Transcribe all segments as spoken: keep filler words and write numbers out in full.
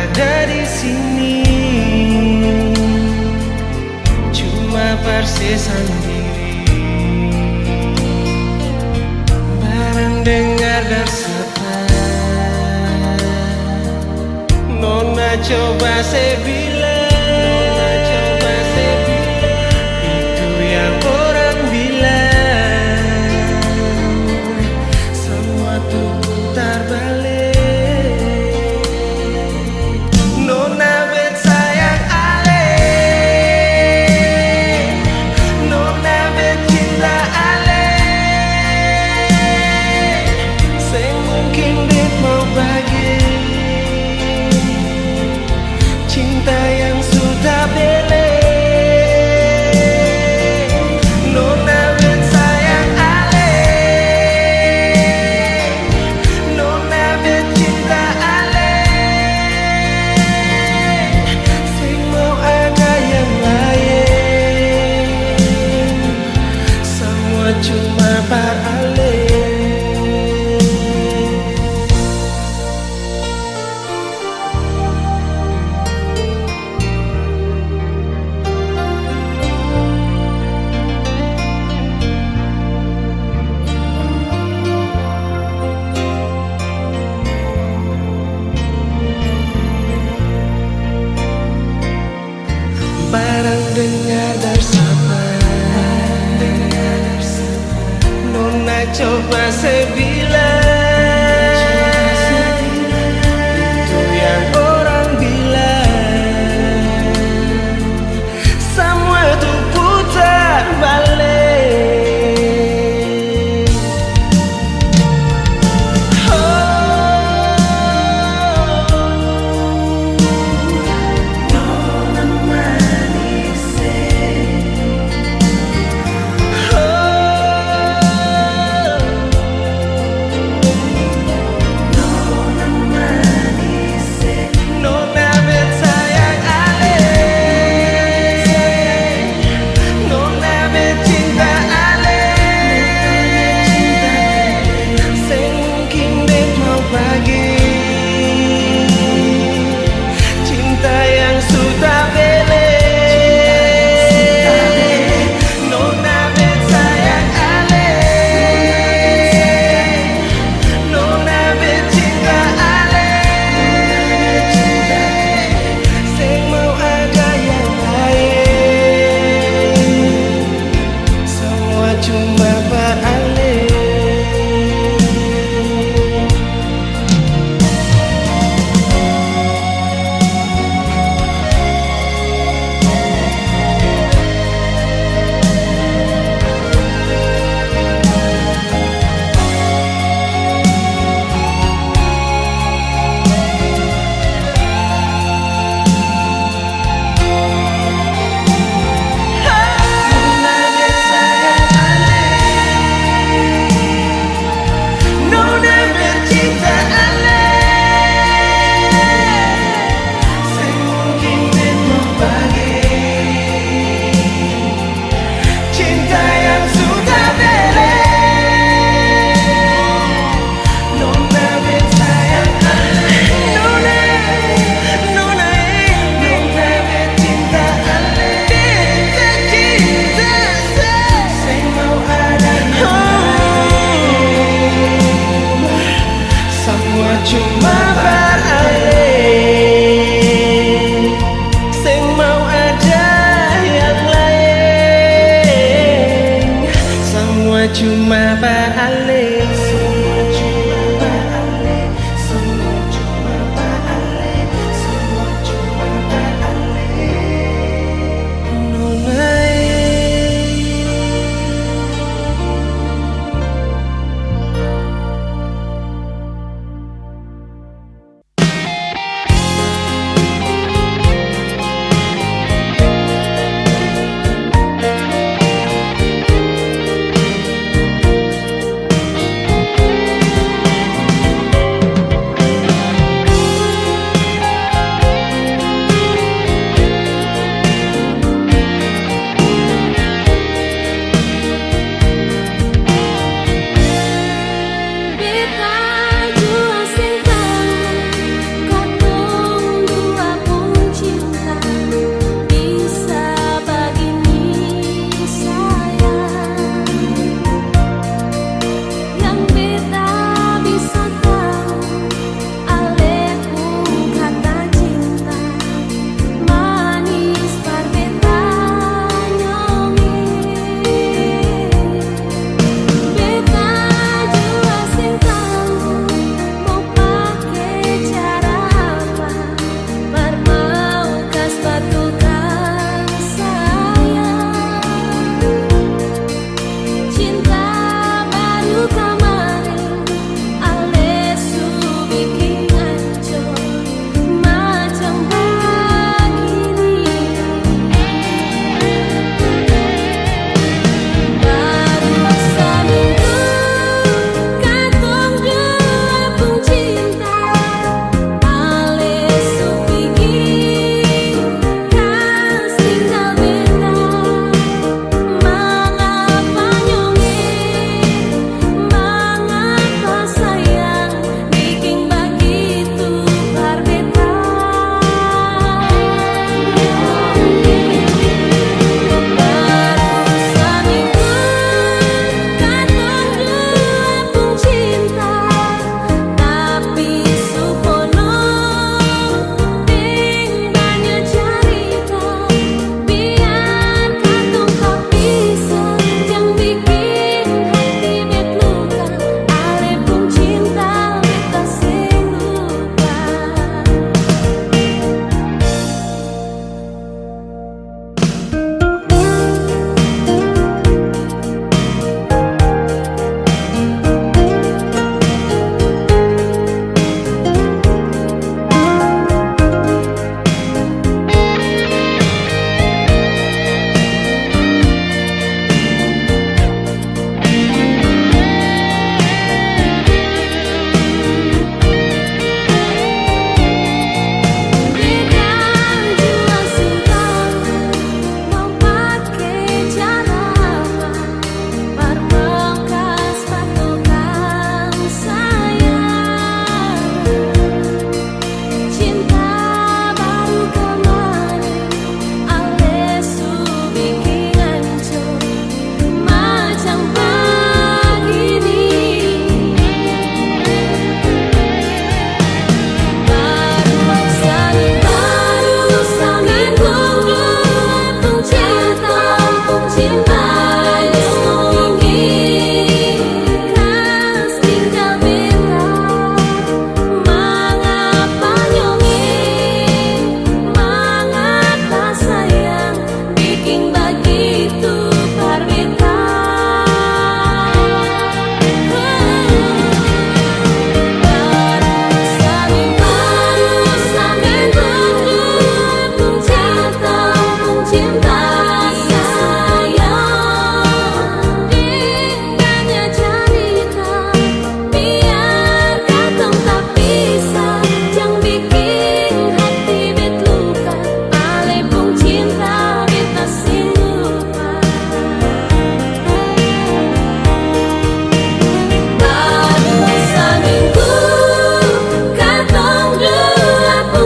Ada di sini cuma par se sandiri. Barang dengar dar sapa. Nona coba se bilang, itu yang orang bilang, samua tu putar bale. Nona bet sayang ale, nona bet cinta ale, seng mungkin bet mau bage cinta yang su tabele. Nona bet sayang ale, nona bet cinta ale, seng mau ada yang laen, samua cuma par ale. Barang dengar dar sapa, nona coba se bilang, itu yang orang bilang, samua tu putar bale.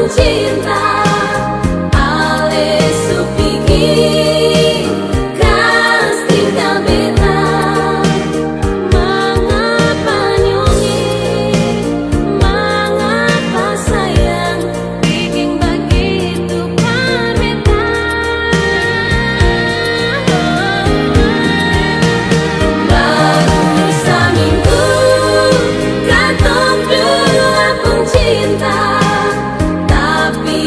Cinta, ale su pigi, kas tinggal beta. Mangapa nyonye, mangapa sayang, biking bagitu par beta? Baru saminggu katong dua pung cinta, tapi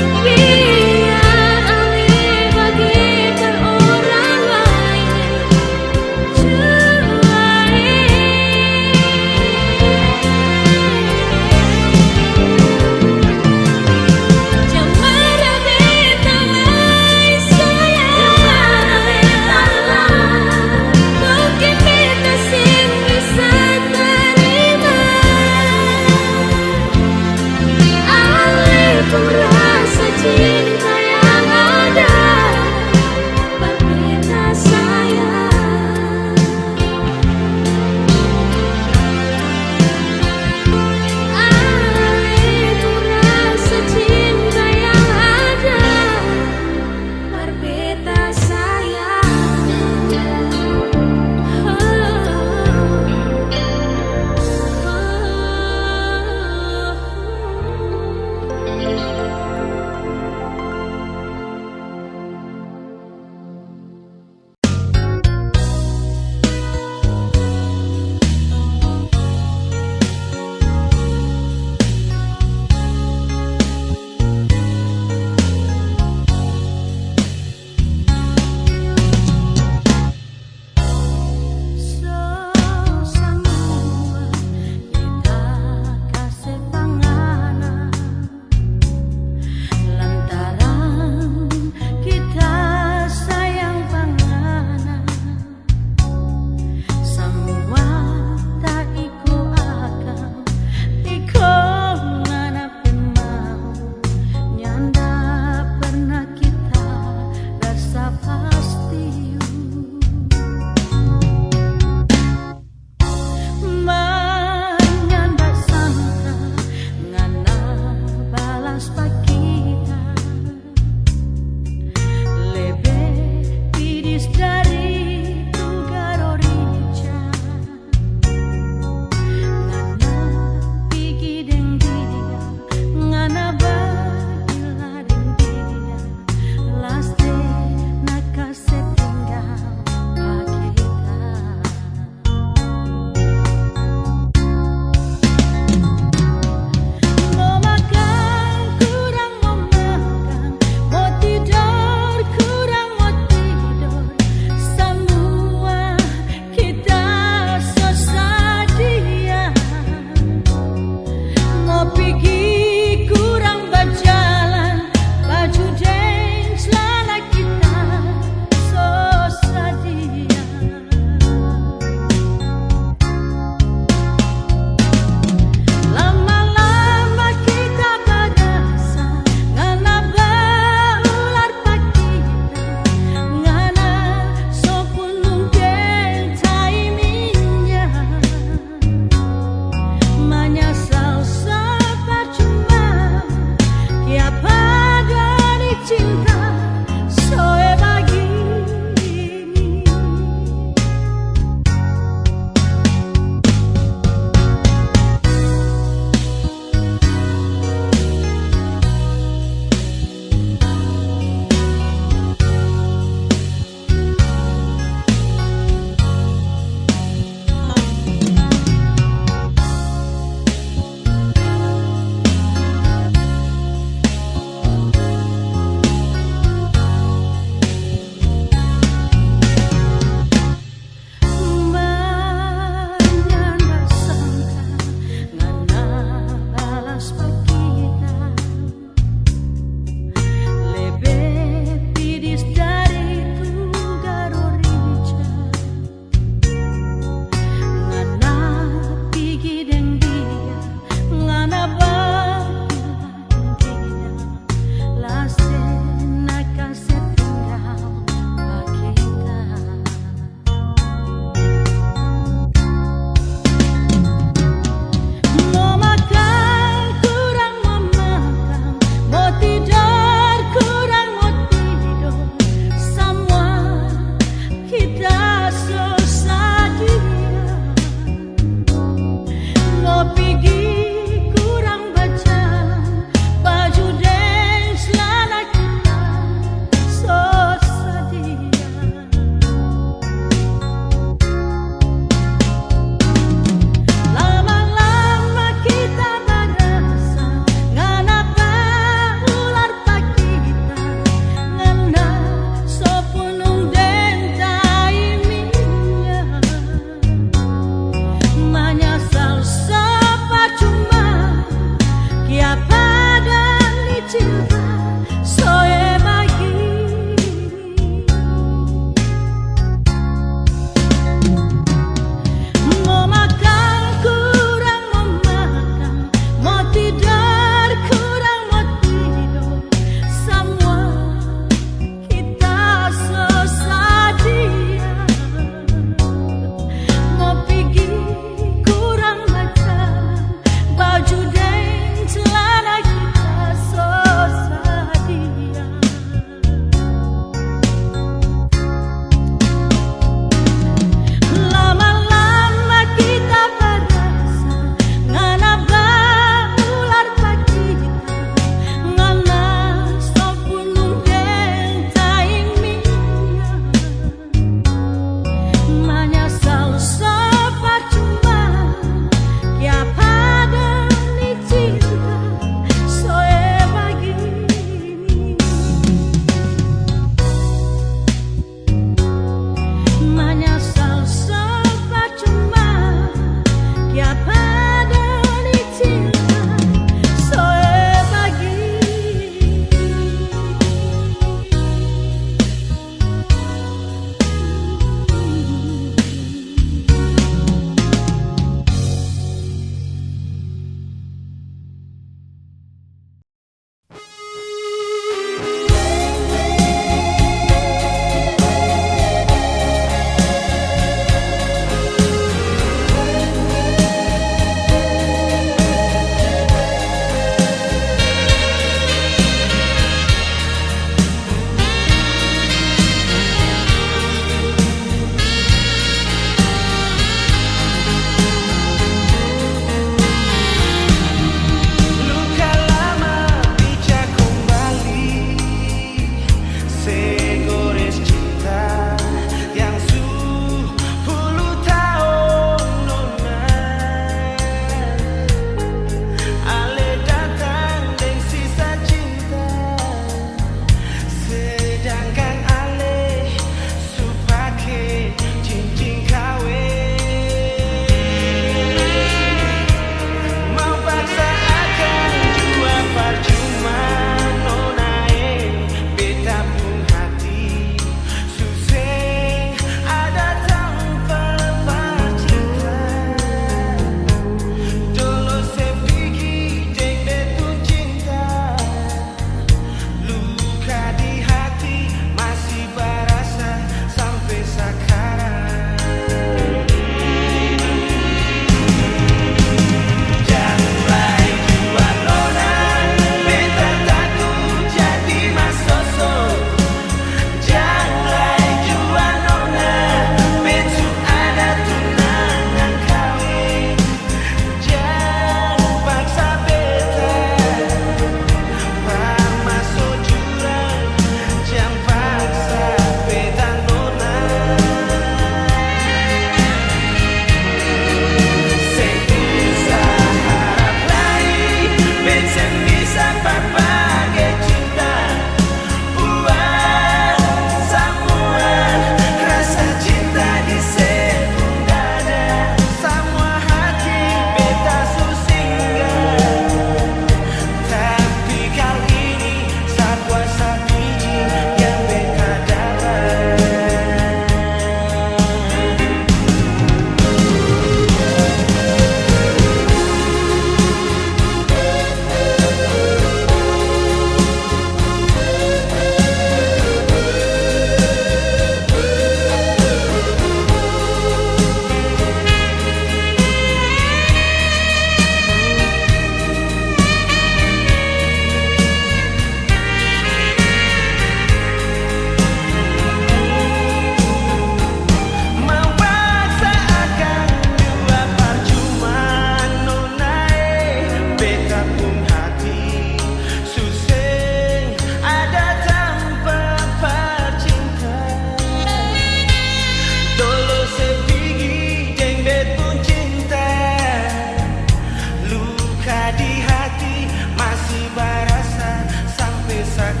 Jang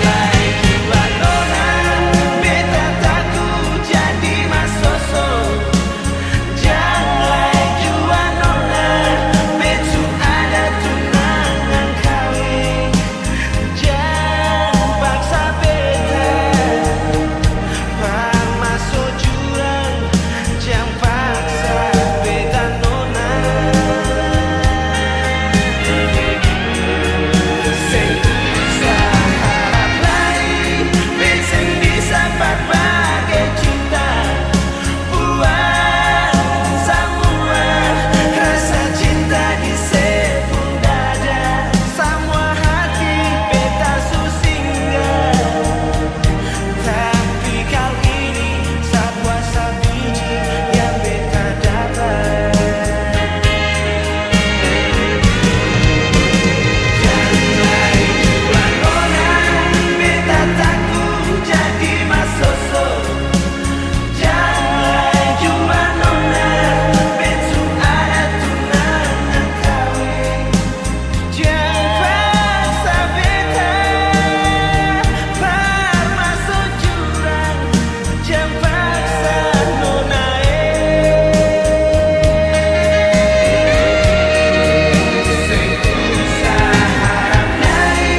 lai jua nona, beta taku jadi masoso. Jang lai jua nona, bet su ada tunangan kaweng. Jang paksa beta par maso jurang, jang paksa beta nona. Seng usah harap lai, beta seng bisa par bage cinta. Buang samua rasa cinta di se pung dada. Samua hati beta su singgah. Tapi kali ini sa buah sabiji yang beta dapa. Jang lai jua nona, beta taku jadi masoso. Jang lai jua nona, bet su ada tunangan kaweng. Jang paksa beta par maso jurang, jang paksa nona e. Seng usah harap lai,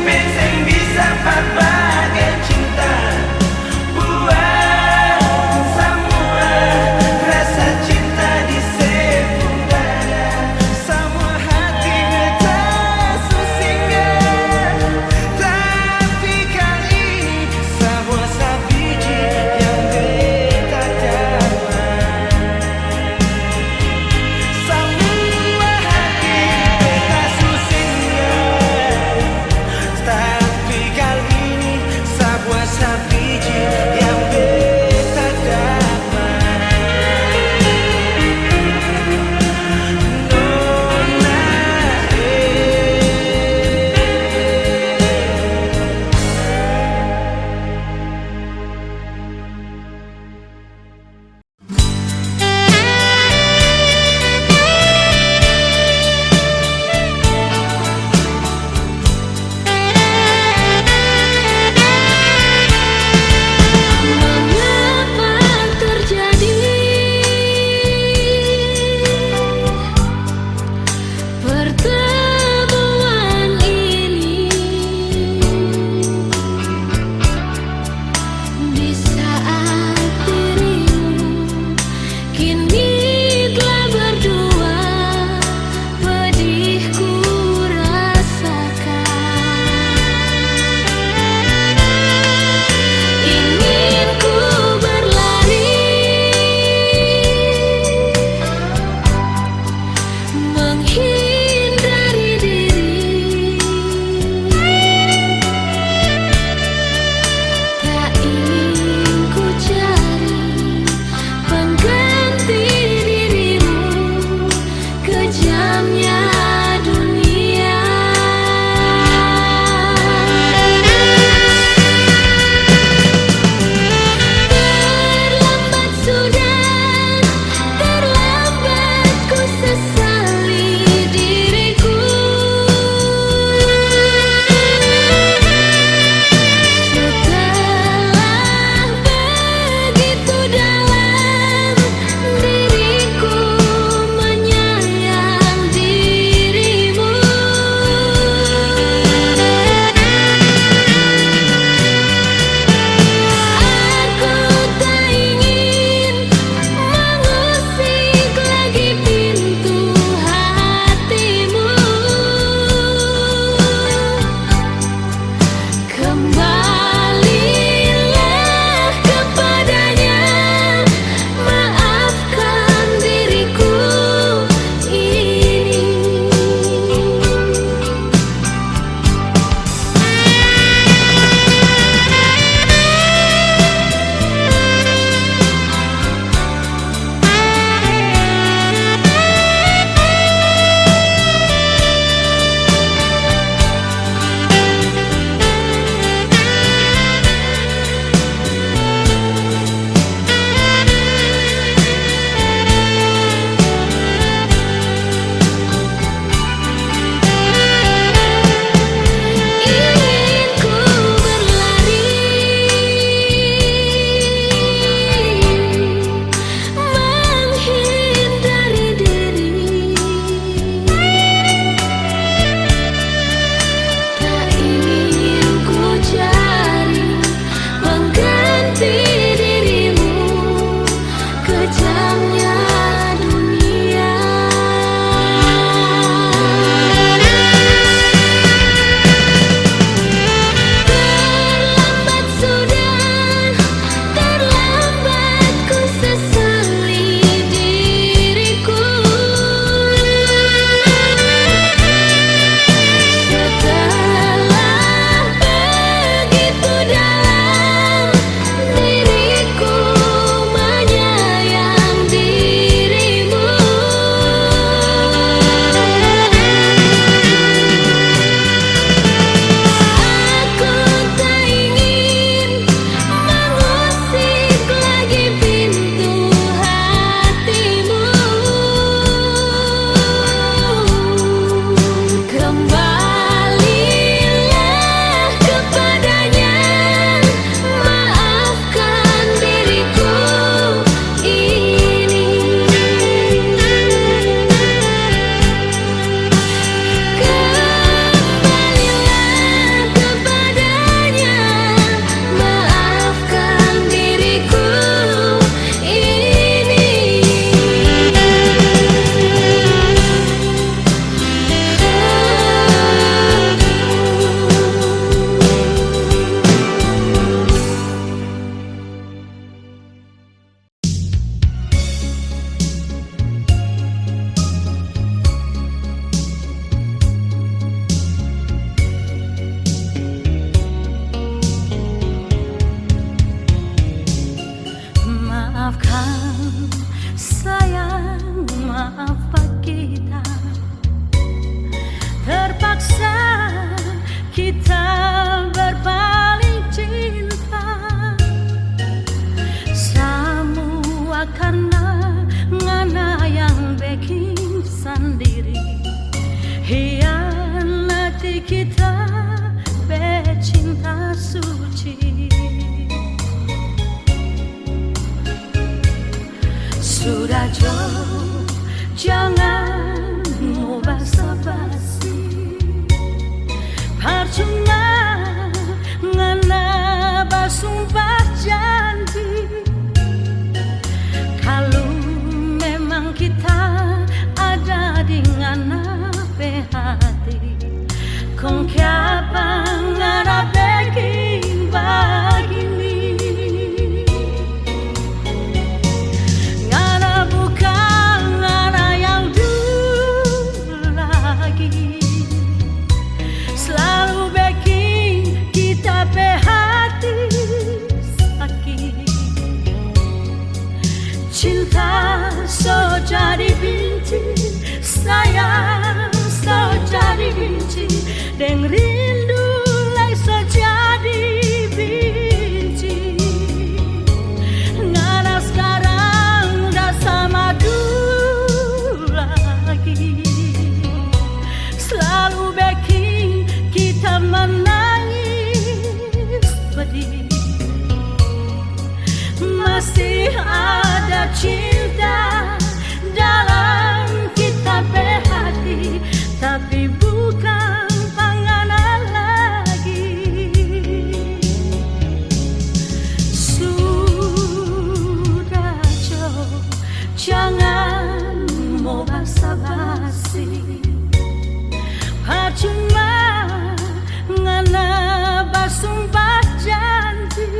beta seng bisa par bage cinta. Buang samua rasa cinta di se pung dada. Samua hati beta su singgah, tapi kali ini sa buah sabiji yang beta dapa. Samua hati beta su singgah, tapi kali ini sa buah sabiji yang beta dapa. Nona e. Mengapa terjadi pertemuan ini di saat dirimu kini telah berdua, pedih ku rasakan. Ingin ku berlari, menghindari diri. Tak ingin ku cari pengganti dirimu, kejamnya dunia. Terlambat sudah, terlambat ku sesali diriku. Setelah begitu dalam diriku menyayang Paksa kita berpaling cinta, samua karna ngana yang beking sandiri, hianati kita pe cinta suci. Sudah jo, jangan mo basa-basi. Parcuma ngana basumpah janji. Kalu memang kita ada di ngana pe hati, kong kiapa ngana beking bagini? Ngana bukang ngana yang dulu lagi, slalu beking kita pe hati saki. Cinta so jadi binci, sayang so jadi binci, deng rindu lai so jadi binci. Ngana skarang da sama dulu lagi, slalu beking kita manangis pedih. Masih ada cinta dalam kita pe hati, tapi bukang pa ngana lagi. Sudah jo, jangan mo basa-basi. Parcuma ngana basumpah janji.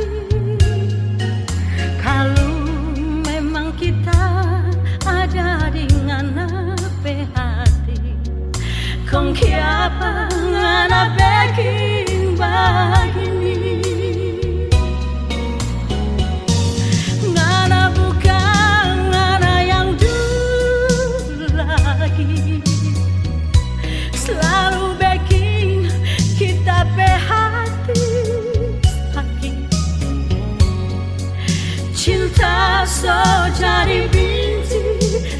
Kalu memang kita ada di ngana pe hati, kong kiapa ngana beking bagini? Ngana bukang ngana yang dulu lagi, slalu beking kita pe hati saki. Cinta so jadi binci,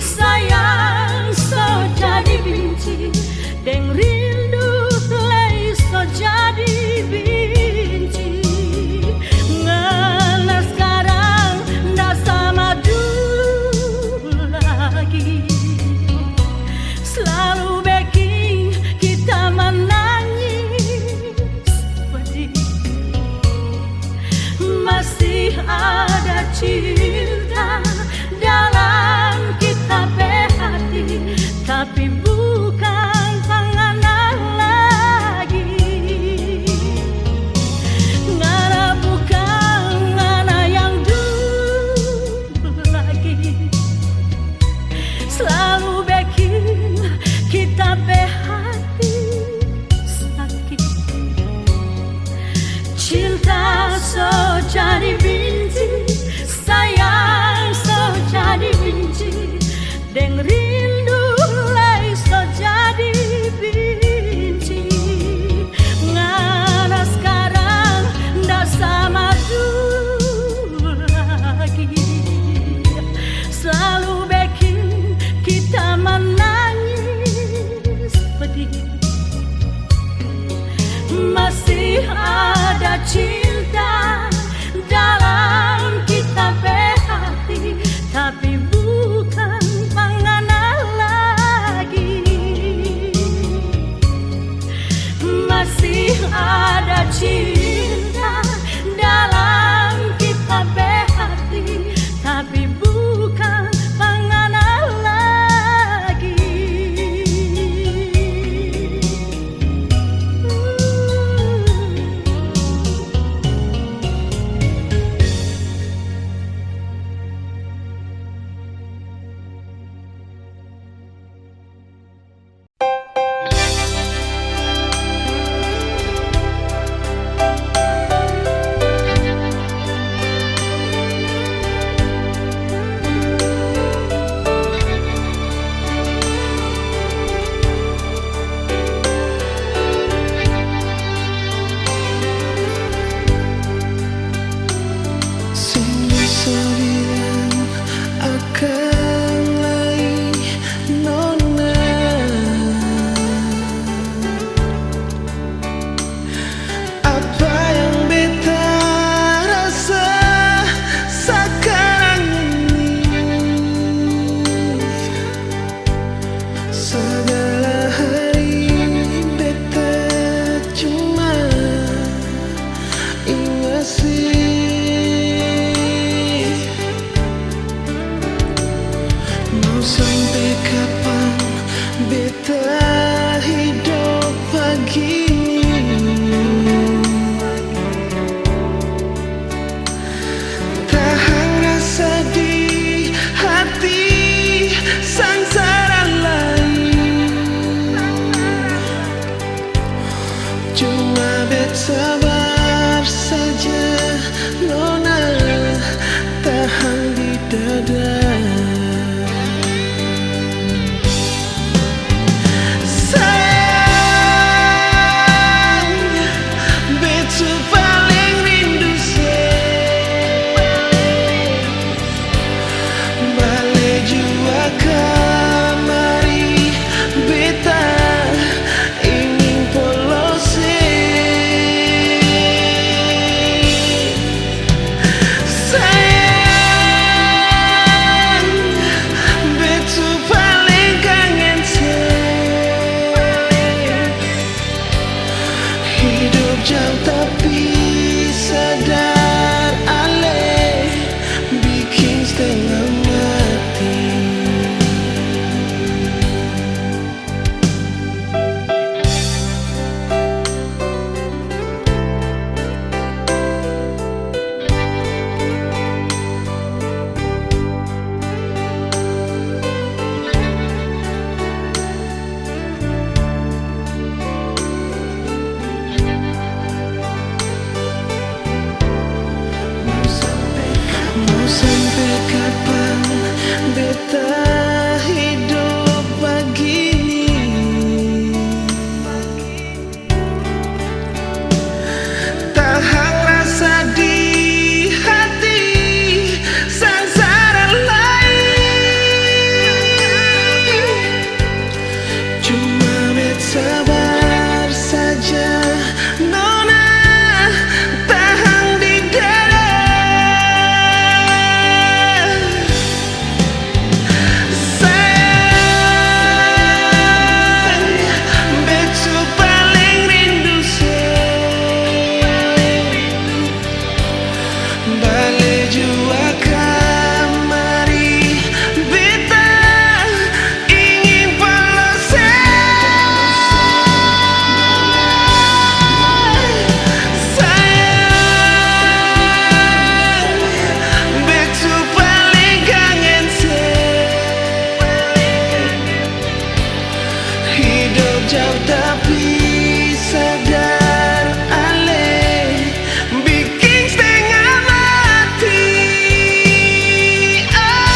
sayang so jadi binci, deng rindu lai so jadi binci. Ngana skarang nda sama dulu lagi, slalu beking kita manangis pedih. Masih ada cinta dalam kita pe hati, tapi bukang pa ngana lagi. Ngana bukang ngana yang dulu lagi, slalu beking kita pe hati saki. Cinta so jadi binci, sayang so jadi binci, deng rindu lai so jadi binci. Ngana skarang nda sama dulu lagi, slalu beking kita manangis pedih. Masih ada cinta dalam kita pe hati, tapi bukang pa ngana lagi. Masih ada cinta dalam kita pe hati, tapi bukang pa ngana lagi. Beta hidop bagini, tahang rasa di hati, sangsara lai. Cuma bet sabar saja, nona, tahang di dada. Sayang, bet su paling rindu se. Bale jua kamari, beta ingin polose. Sayang, bet su paling kangen se. Hidop jauh tapi sadar ale, biking stenga mati. Mau sampe kapan beta hidop bagini? Tahang rasa di hati, sangsara lai. Cuma bet sabar saja, nona, tahang di dada. Sayang, bet su paling rindu se. Bale jua kamari, beta ingin polose. Sayang, bet su paling kangen se. Hidop jauh tapi sadar ale, biking stenga mati. Oh.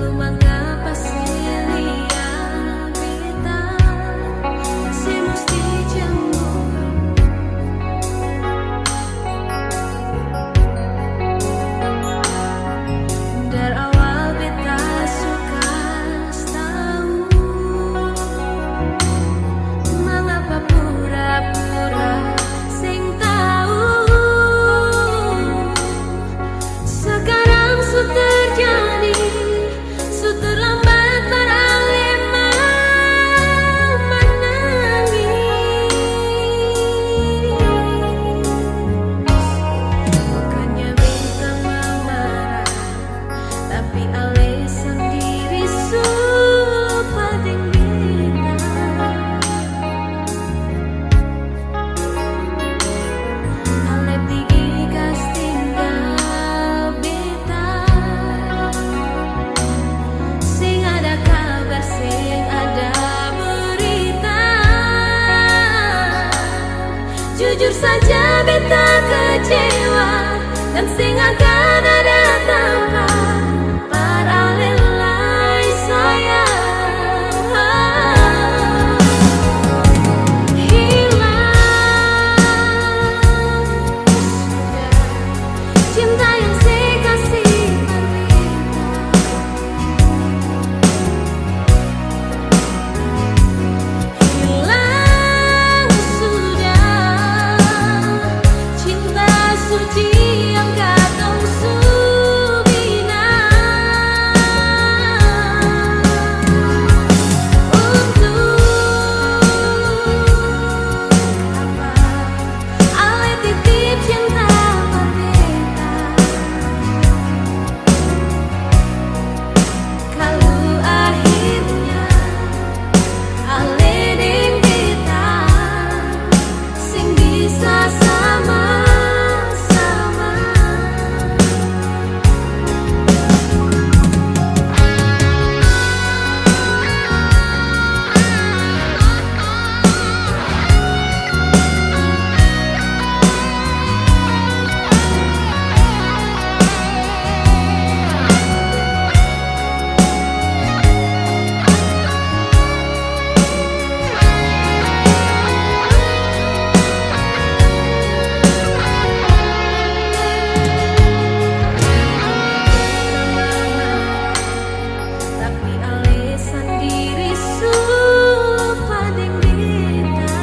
Mangapa seng lia beta, seng musti cemburu? Dari awal beta su kas tau, mangapa pura-pura seng tau? Sekarang su terjadi, su terlambat par ale manangis. Bukannya beta mamarah, tapi ale sandiri su lupa deng beta. Ale pigi kas tinggal beta, seng ada kabar, seng ada berita. Jujur saja beta kecewa dan seng akan ada tampa par ale lai sayang. Hilang sudah cinta yang se kasi par beta. Hilang sudah cinta suci yang katong su bina. Untuk apa ale titip cinta par beta? Kalu akhirnya ale deng beta seng bisa sama-sama. Tapi ale sandiri su lupa deng beta.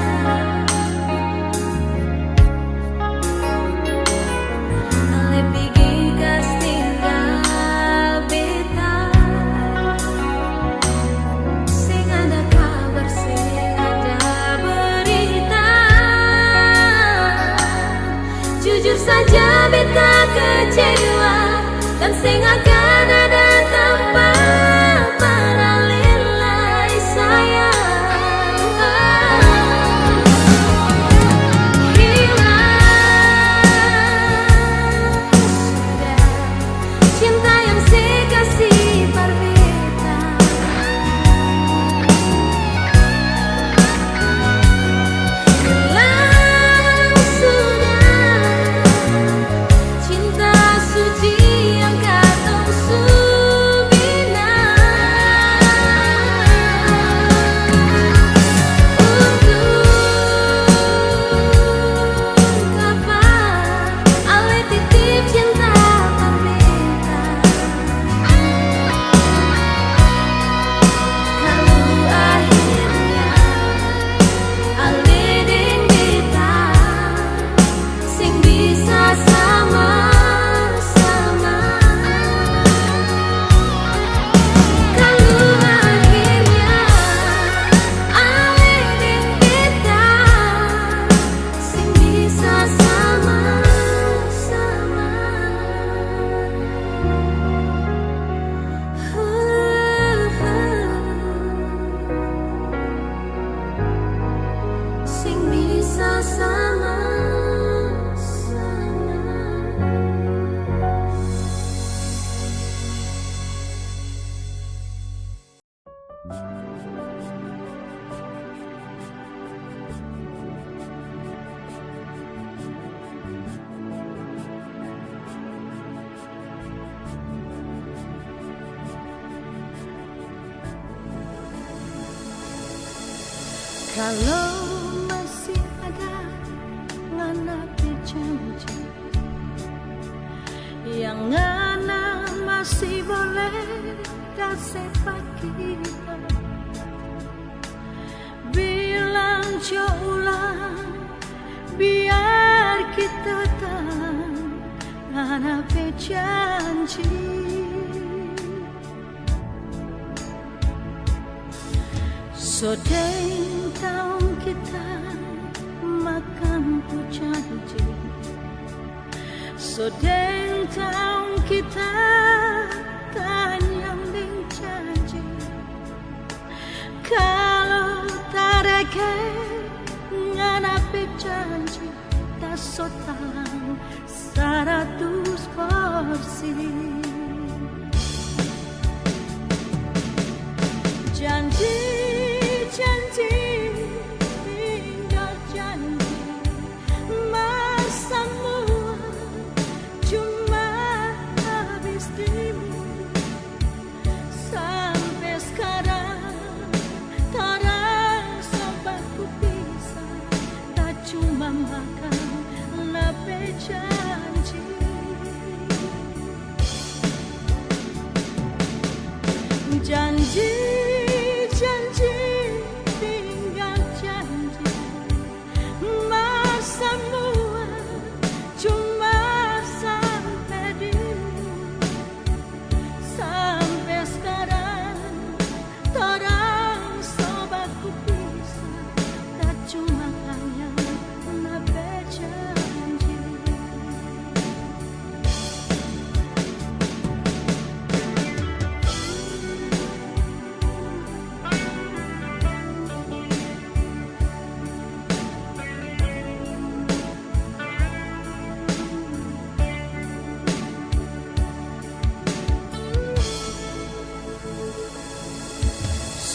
Ale pigi kas tinggal beta. Seng ada kabar, seng ada berita. Jujur saja beta kecewa dan seng akan ada tampa par ale lai sayang. Hilang sudah cinta yang se kasi par beta. Hilang sudah cinta suci yang katong su bina. Untuk kapa ale titip cinta par beta? Kalu akhirnya ale deng beta seng bisa sama-sama. Kalu akhirnya ale deng beta seng bisa sama-sama. Seng bisa sama-sama. Kalo masih ada ngana pe janji yang ngana masih boleh kase pa kita, bilang jo ulang, biar kita tau ngana pe janji. So deng taong kita makang tu janji, so deng taong kita tanyang deng janji. Kalo tareke ngana pe janji, ta so talang saratus porsi. Janji, janji, tinggal janji, mar samua cuma abis timbul. Sampe skarang, torang so baku pisa, ta cuma makang na pe janji. Janji, janji, tinggal janji, mar samua cuma sampe di mulut. Sampe skarang, torang so baku pisa, ta cuma hanya na pe janji.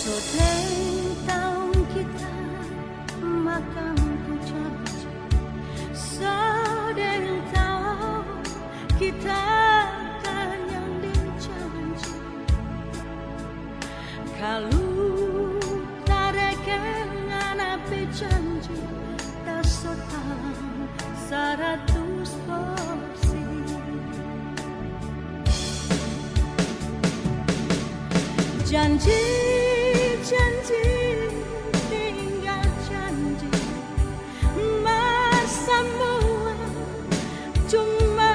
So deng taong kita makang tu janji, so deng taong kita tanyang deng janji. Kalu tareke ngana pe janji, ta so talang saratus porsi. Janji, janji, tinggal janji, mar samua cuma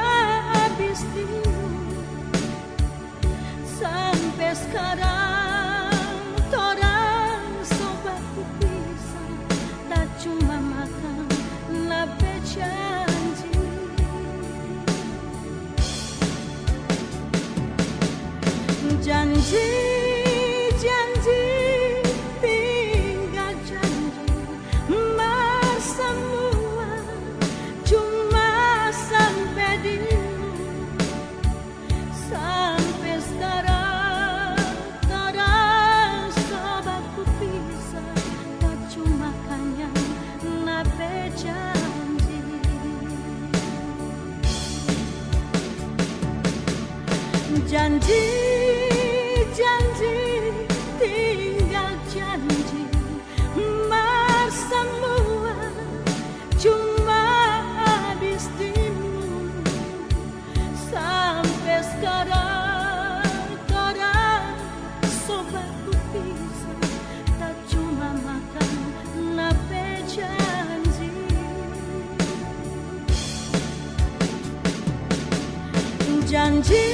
abis timbul. Sampe skarang torang so baku pisa, ta cuma makang na pe janji. Janji, janji, tinggal janji, mar samua cuma sampe di mulut. Sampe skarang, torang so baku pisa, ta cuma kanyang na pe janji. Janji, janji, tinggal janji, mar samua cuma abis timbul. Sampe skarang torang so baku pisa, ta cuma makang na pe janji. Janji,